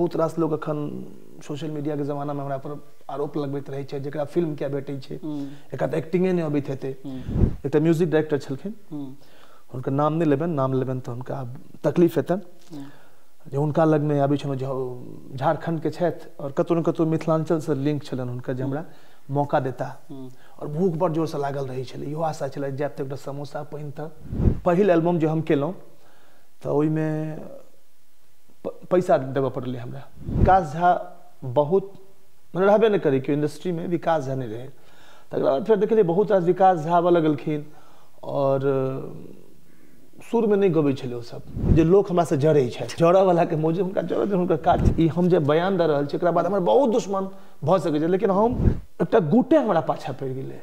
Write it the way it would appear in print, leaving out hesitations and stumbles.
बहुत रास लोग अखन सोशल मीडिया के जमाना में हमरा पर आरोप लगबैत रहै छै, जकरा फिल्म किया भेटै छै, एकरा तऽ एक्टिंगे नहि अबैत हेतै। एकटा म्यूजिक डायरेक्टर छलखिन, हुनकर नाम नहि लेबनि, नाम लेबनि तऽ हुनका तकलीफ हेतनि, जे हुनका लगमे आबै छलहुँ, जे झारखण्डके छथि आओर कतहु ने कतहु मिथिलाञ्चलसँ लिंक छलनि हुनकर, जे हमरा मौका देता। आओर भूख बड़ जोरसँ लागल रहै छलै, इहो आशा छलै जायब तऽ एकटा समोसा पानि। तऽ पहिल एल्बम जे हम केलहुँ तऽ ओहिमे पैसा देबऽ पड़लै हमरा। विकास झा बहुत मने रहबे नहि करै केओ इंडस्ट्रीमे, विकास झा नहि रहै। तकर बाद फेर देखलियै बहुत रास विकास झा आबऽ लगलखिन आओर सुरमे नहि गबै छलै ओसभ, जे लोक हमरासँ जरै छथि, जरऽवलाके मौज हुनका जरऽ, हुनकर काज। ई हम जे बयान दऽ रहल छी एकरा बाद हमर बहुत दुश्मन भऽ सकै छै, लेकिन हम एकटा गुटे हमरा पाछाँ पड़ि गेलै।